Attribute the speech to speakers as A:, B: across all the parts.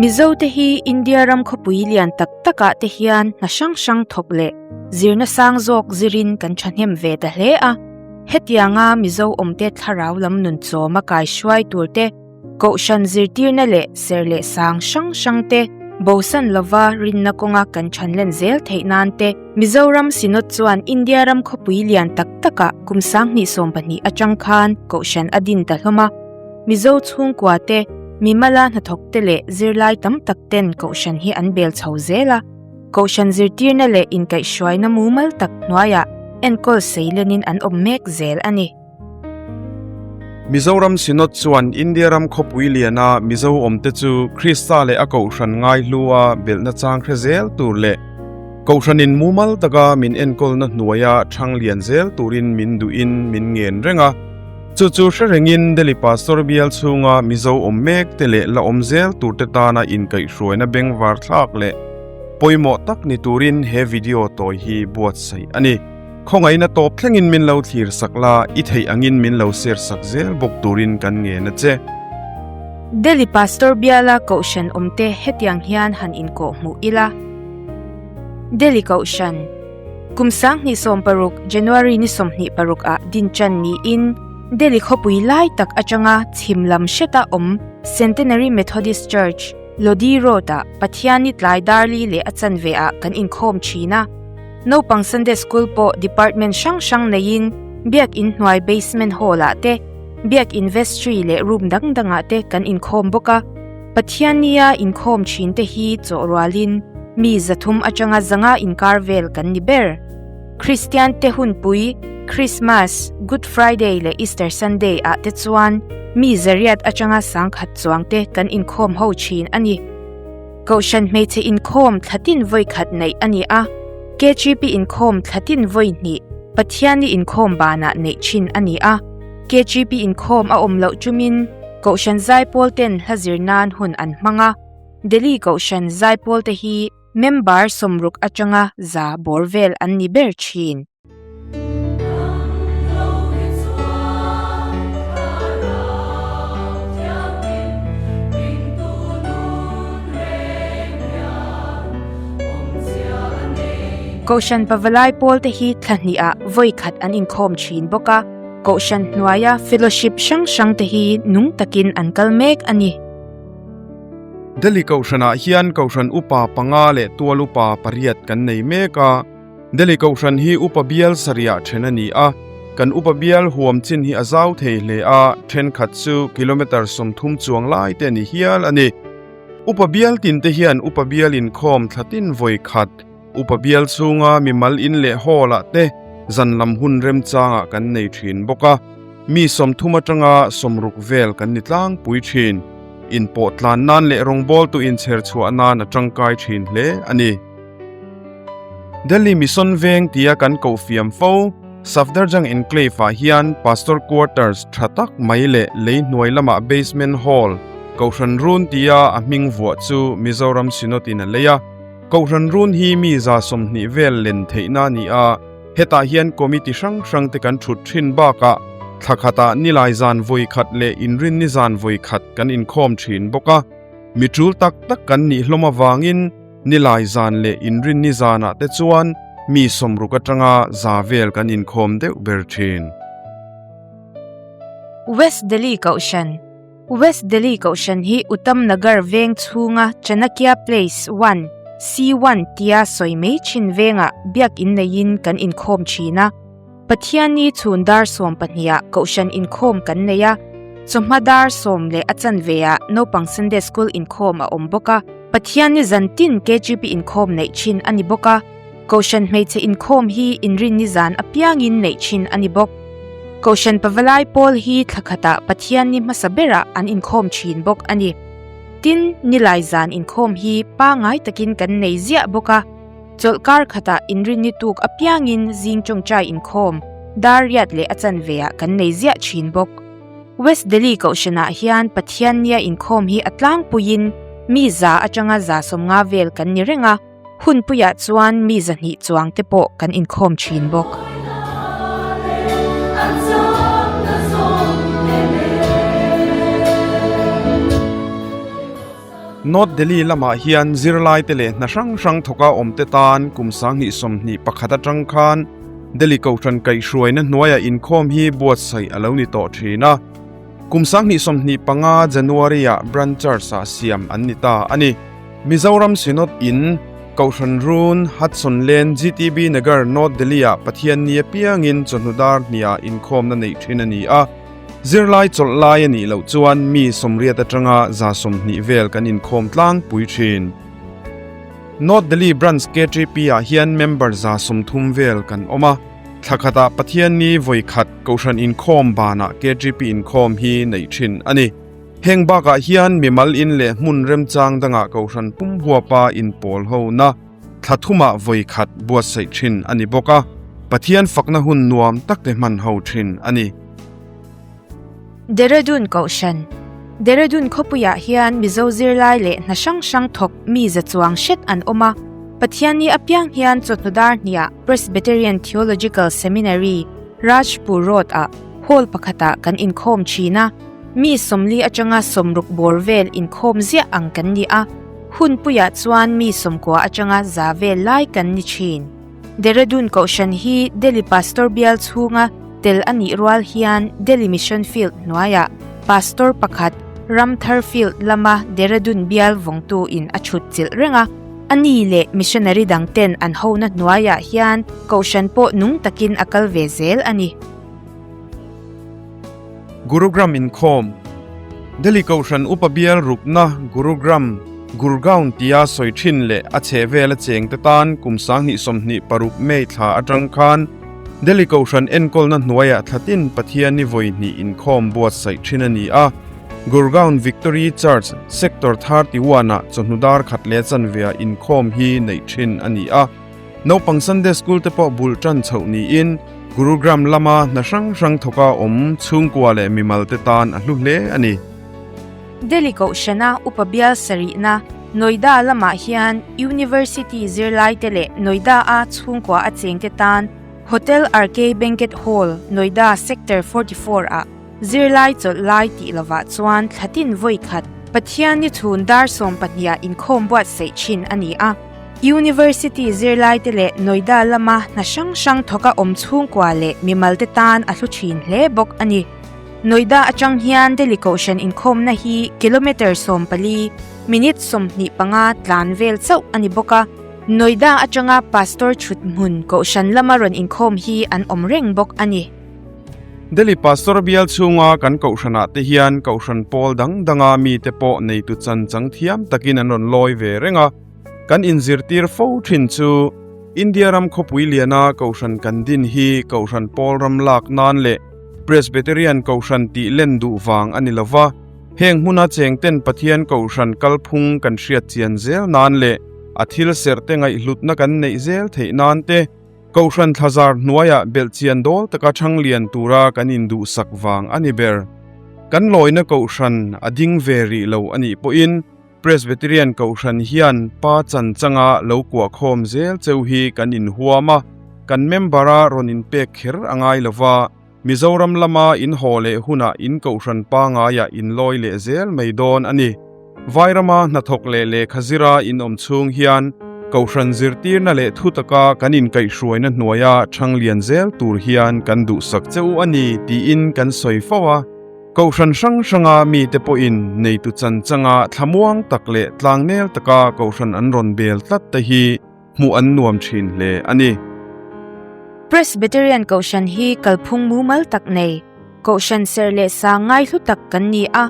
A: Mizo te hi India ram khawpui lian tak takah te hian hna hrang hrang thawk leh zirna sang zawk zirin kan thahnem ve ta hle a. Hetianga Mizo awmte thlarau lam nun chawma kaihruai tur te, Kohhran zirtirna leh ser leh sang hrang hrang te bosan lova rinna kawnga kan thanlen zel theih nan te Mizoram Synod chuan India ram khawpui lian tak takah kum 2012 atang khan Kohhran a din ta hlawm a. Mizo chhungkua te, mimala hnathawk te leh zirlai tam tak ten Kohhran hi an bel chho zel a. Kohhran zirtirna leh inkaihhruaina mumal tak hnuaiah enkawl seilenin an awm mek zel a ni.
B: Mizoram Synod chuan India ram khawpui liana Mizo awmte chu Krista leh a Kohhran ngaihlua belhna chang hre zel tur leh Kohhranin mumal taka min enkawlna hnuaia thang lian zel turin min duhin min ngen reng a. Chu chu hre rengin Delhi Pastor bial chhunga Mizo awm mek te leh la awm zel turte tana inkaihhruaina bengvar thlak leh pawimawh tak ni turin he video tawi hi buatsaih a ni. Khawngaihna tawp thlengin min lo thlir sak la, i theih angin min lo share sak zel bawk turin kan ngen a che.
A: Delhi Pastor biala Kohhran awmte hetiang hian han inkawh hmuh ila. Delhi Kohhran, Kum 2016 January ni 26 ah din chan niin Delhi khawpui lai tak atanga chhim lam hreta awm Centenary Methodist Church, Lodi Road ah Pathianni tlai darli leh a chanve ah kan inkhawm thin a. Naupang Sunday School pawh department hrang hrang neiin Biak In hnuai basement hall ah te, Biak In vestry leh room dang dang ah te kan inkhawm bawk a. Pathiannia inkhawm thin te hi chawh rualin mi 300 atanga 500 inkar vel kan ni ber. Kristian te hunpui Christmas, Good Friday leh Easter Sunday ah te chuan mi 800 atanga 1000 chuang te kan inkhawm ho thin a ni. Kohhran hmeichhe inkhawm thlatin vawi khat neih a ni a, KGP inkhawm thlatin vawi hnih Pathianni inkhawm banah neih thin a ni a. KGP inkhawm a awm loh chumin Kohhran zaipawl ten hla zir nan hun an hmang a. Delhi Kohhran zaipawl te hi member 60 atanga 100 bawr vel an ni ber thin. Kohhran pavalai pawl te hi thla hnihah vawi khat an inkhawm thin bawk a, Kohhran hnuaia fellowship hrang hrang te hi nung takin an kal mek a ni.
B: Delhi Kohhranah hian Kohhran upa panga leh tual upa pariat kan nei mek a. Delhi Kohhran hi upa bial sarihah then a ni a, kan upa bial huam chin hi a zau thei hle a, thenkhat chu kilometre 30 chuang lai te a ni hial a ni. Upa bial tin te hian upa bial inkhawm thla tin vawi khat, upa bial chhunga mimal in leh hall ah te zan lam hun remchangah kan nei thin bawk a, mi 30 atanga 60 vel kan ni tlangpui thin. Inpawh tlan nan leh rawngbawltu inchher chhuah nan a tangkai thin hle a ni. Delhi Mission Veng tia kan koh fiam fo, Safdarjung Enclave ah hian Pastor Quarters tha tak mai leh lei hnuai lamah Basement Hall, Kohhran Run tia a hming vuah chu Mizoram Synod in a lei a. Kohhran Run hi mi 20 vel len theihna a ni a, hetah hian committee hrang hrang te kan thut thin bakah thla khatah nilai zan vawi khat leh inrinni zan vawi khat kan inkhawm thin bawk a. Mi tul tak tak kan nih hlawm avangin Nilai zan leh inrinni zanah te chuan mi 60 atanga 100 vel kan inkhawm deuh ber thin.
A: West Delhi Kohhran West Delhi Kohhran hi Uttam Nagar veng chhunga Chanakya Place 1, C1 tia sawi mai thin vengah biak in neiin kan inkhawm thin a. Pathianni chhun dar 12 ah Kohhran inkhawm kan nei a, chawhma dar 10 leh a chanve ah naupang Sunday School inkhawm a awm bawk a. Pathianni zan tin KGP inkhawm neih thin a ni bawk a, Kohhran hmeichhe inkhawm hi inrinni zan apiangin neih thin a ni bawk. Kohhran pavalai pawl hi thla khatah Pathianni hmasa berah an inkhawm thin bawk a ni. Tin, nilai zan inkhawm hi pangai takin kan nei ziah bawk a. Chawlhkar khatah inrinni tuk apiangin zing tawngtai inkhawm, dar riat leh a chanve ah kan nei ziah thin bawk. West Delhi Kohhranah hian Pathiannia inkhawm hi a tlangpuiin mi 100 atanga 150 vel kan ni reng a, hunpuiah chuan mi 200 chuang te pawh kan inkhawm thin bawk.
B: North Delhi lamah hian zirlaite leh hna hrang hrang thawka awmte tan kum 2021 atang khan Delhi Kohhran kaihhruaina hnuaiah inkhawm hi buatsaih a lo ni tawh thin a. Kum 2025 January-ah Branch Church-ah siam an ni ta a ni. Mizoram Synod in Kohhran Run, Hudson Lane, GTB Nagar, North Delhi-ah Pathianni apiangin chawhnu dar hniah inkhawmna neih thin a ni a. Zirlai chawlh lai a nih loh chuan mi 80 atanga 20 vel kan inkhawm tlangpui thin. North Delhi Branch KTP ah hian member 30 vel kan awm a, thla khatah Pathianni vawi khat Kohhran inkhawm banah KTP inkhawm hi neih thin a ni. Heng bakah hian mimal in leh hmun remchang dangah Kohhran pum huapa inpawl hona thla thumah vawi khat buatsaih thin a ni bawk a, Pathian fakna hun nuam tak te hman ho thin a ni.
A: Dehradun Kohhran, Dehradun khawpuiah hian Mizo zirlai leh hna hrang hrang thawk mi za chuang hret an awm a, Pathianni apiang hian chawhnu dar hniah Presbyterian Theological Seminary, Rajpur Road-ah hall pakhatah kan inkhawm thin a, mi 40 atanga 60 bawr vel inkhawm ziah ang kan ni a, hunpuiah chuan mi 90 atanga 100 vel lai kan ni thin. Dehradun Kohhran hi Delhi Pastor bial chhunga tel a nih rual hian Delhi Mission Field hnuaiah Pastor pakhat Ramthar Field lama Dehradun bial vawngtu in a chhut chilh reng a, a ni leh missionary dang ten an hona hnuaiah hian Kohhran pawh nung takin a kal ve zel a ni.
B: Gurugram inkhawm, Delhi Kohhran Upa Bial rukna Gurugram, Gurgaon tia sawi thin leh a chhehvela chengte tan kum 2026 May thla atang khan Delhi Kohhran enkawlna hnuaiah thlatin Pathianni vawi hnih inkhawm buatsaih thin a ni a. Gurgaon Victory Church, Sector 31 ah chawhnu dar khat leh chanveah inkhawm hi neih thin a ni a. Naupang Sunday School te pawh bul tan chhoh niin Gurugram lama hna hrang hrang thawka awm chhungkua leh mimal te tan a hlu hle a ni.
A: Delhi Kohhrana Upa Bial sarihna Noida lamah hian University zirlaite leh Noida-a chhungkua a chengte tan Hotel RK Banquet Hall, Noida Sector 44 ah zirlai chawlh lai tih lovah chuan thlatin vawi khat Pathianni chhun dar 12 ah inkhawm buatsaih thin a ni a. University zirlaite leh Noida lama hna hrang hrang thawka awm chhungkua leh mimalte tan a hlu thin hle bawk a ni. Noida atang hian Delhi Kohhran inkhawmna hi kilometre 14, minute 25 tlan vel chauh a ni bawk a. Noida atanga Pastor chhut hmun Kohhran lama rawn inkhawm hi an awm reng bawk a ni.
B: Delhi Pastor bial chhunga kan Kohhranah te hian Kohhran pawl dang danga mite pawh neitu chan chang thiam takin an rawn lawi ve reng a. Kan inzirtir fo thin chu India ram khawpui liana Kohhran kan din hi Kohhran pawl ram lak nan leh Presbyterian Kohhran tih len duh vang a ni lova, heng hmuna chengten Pathian Kohhran kalphung kan hriat chian zel nan leh a thil serhte ngaihhlutna kan neih zel theih nan te Kohhran thlazar hnuaiah belhchian dawl taka chhang lian tura kan induhsak vang a ni ber. Kan lawina Kohhran a ding ve rih lo a nih pawhin Presbyterian Kohhran hian pa chan changa lo kuah khawm zel cheu hi kan inhuam a, kan member-a rawn inpek kher a ngai lo va, Mizoram lama in haw leh hunah in Kohhran pangaiah in lawi leh zel mai dawn a ni. Vairama hnathawk leh lehkha zira in awm chhung hian Kohhran zirtirna leh thu taka kan inkaihhruaina hnuaia chhang lian zel tur hian kan duhsak cheu a ni tiin kan sawi fo a. Kohhran hrang hranga mite pawhin neitu chan changa thlamuang tak leh tlangnel taka Kohhran an rawn bel tlat te hi hmuh an nuam thin hle a ni.
A: Presbyterian Kohhran hi kalphung mumal tak nei, Kohhran serh leh sang ngai hlu tak kan ni a.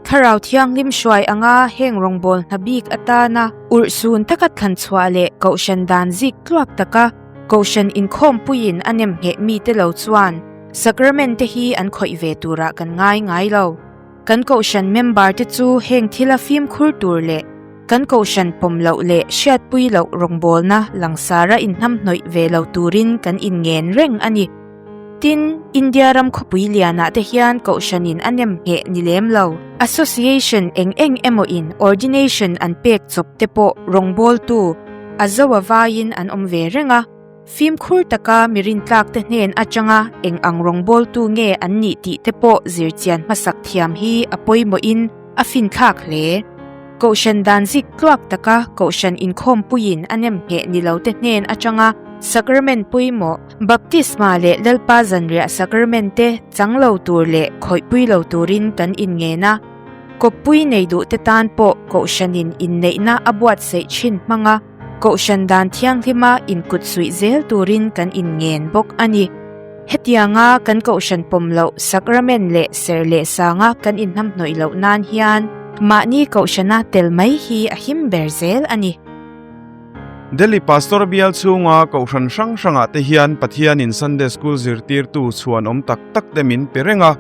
A: Thlarau Thianghlim hruai anga heng rawngbâwl hna bik atana urhsun taka thlan chhuah leh Kohhran dan zik tluak taka Kohhran inkhawmpuiin a nem ngheh mite lo chuan Sacrament te hi an khawih ve turah kan ngai ngai lo. Kan Kohhran member te chu heng thila fimkhur tur leh kan Kohhran pawm loh leh hriatpui loh rawngbawlna langsara inhnamhnawih ve lo turin kan inngen reng a ni. Tin, India ram khawpui lianah te hian Kohhranin a nem ngheh ni lem lo. Association eng eng emaw in ordination an pek chawp te pawh rawngbawltu a zo a vaiin an awm ve reng a. Fimkhur taka mi rintlakte hnen atanga eng ang rawngbawltu nge an nih tih te pawh zirchian hmasak thiam hi a pawimawhin a finthlak hle. Kohhran dan zik tluak taka Kohhran inkhawmpuiin a nem ngheh ni lote hnen atanga Sacrament pawimawh, Baptisma leh Lalpa zanriah Sacrament te chang lo tur leh khawihpui lo turin kan inngen a. Kawppui nei duhte tan pawh Kohhranin inneihna a buatsaih thin hmanga Kohhran dan thianghlima inkutsuih zel turin kan inngen bawk a ni. Hetianga kan Kohhran pawm loh Sacrament leh ser leh sanga kan inhnamhnawih loh nan hian mahni Kohhrana tel mai hi a him ber zel a ni.
B: Delhi Pastor bial chhunga Kohhran hrang hrangah te hian Pathianin Sunday School zirtirtu chhuanawm tak tak te min pe reng a,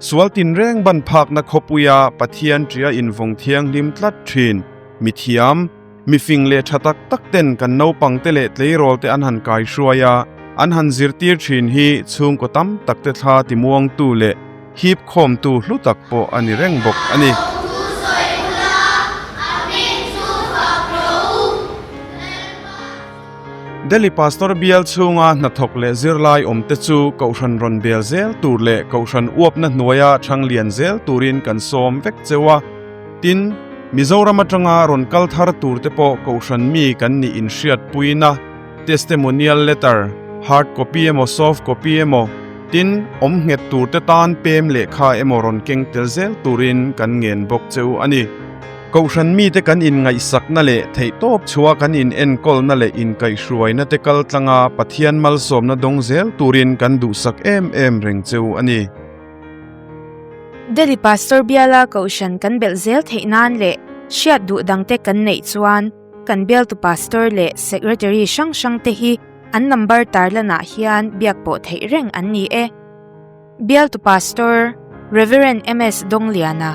B: sual tinreng ban phakna khawpuia Pathian ṭia invawng thianghlim tlat ṭhin mithiam, Mifing leh tha tak tak ten kan naupang te leh tleirawl te an han kai hruai a, an han zirtir thin hi chhungkaw tam tak te thla timuangtu leh hip khawmtu hlu tak pawh a ni reng bawk a ni. Delhi Pastor bial chhunga hnathawk leh zirlai awm te chu Kohhran rawn bel zel tur leh Kohhran uapna hnuaia thang lian zel turin kan sawm vek cheu a. Tin, Mizoram atanga rawn kal thar tur te pawh Kohhran mi kan nih inhriatpuina, testimonial letter, hard copy emaw soft copy emaw, tin, awm nghet tur te tan pem lehkha emaw rawn keng tel zel turin kan ngen bawk che u a ni. Kohhran mite kan inngaihsakna leh theihtawp chhuah kan inenkawlna leh inkaihhruaina te kal tlanga Pathian malsawmna dawng zel turin kan duhsak em em reng che u a ni.
A: Delhi Pastor biala Kohhran kan belh zel theih nan leh hriat duh dangte kan neih chuan kan bialtu Pastor leh Secretary hrang hrangte hi an number tarlanah hian biak pawh theih reng an ni e. Bialtu Pastor, Rev. MS Dongliana,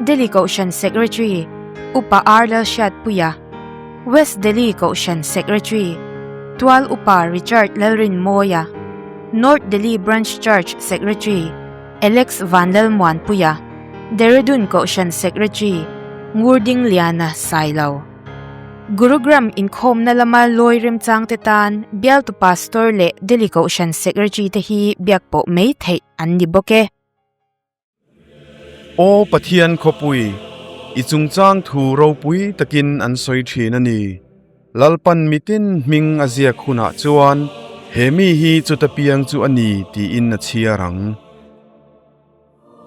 A: Delhi Kohhran Secretary, Upa R Lalhriatpuia, West Delhi Kohhran Secretary, Tual Upa Richard Lalrinmawia, North Delhi Branch Church Secretary, Alex Vanlalmuanpuia, Dehradun Kohhran Secretary, Ngurdingliana Sailo. Gurugram inkhawmna lama lawi remchangte tan bialtu Pastor leh Delhi Kohhran Secretary te hi biak pawh mai theih an ni bawk e.
B: Aw Pathian khawpui, i chungchang thu ropui takin an sawi thin a ni. Lalpan mitin hming a ziak hunah chuan he mi hi chuta piang chu a ni tiin a chhiar ang.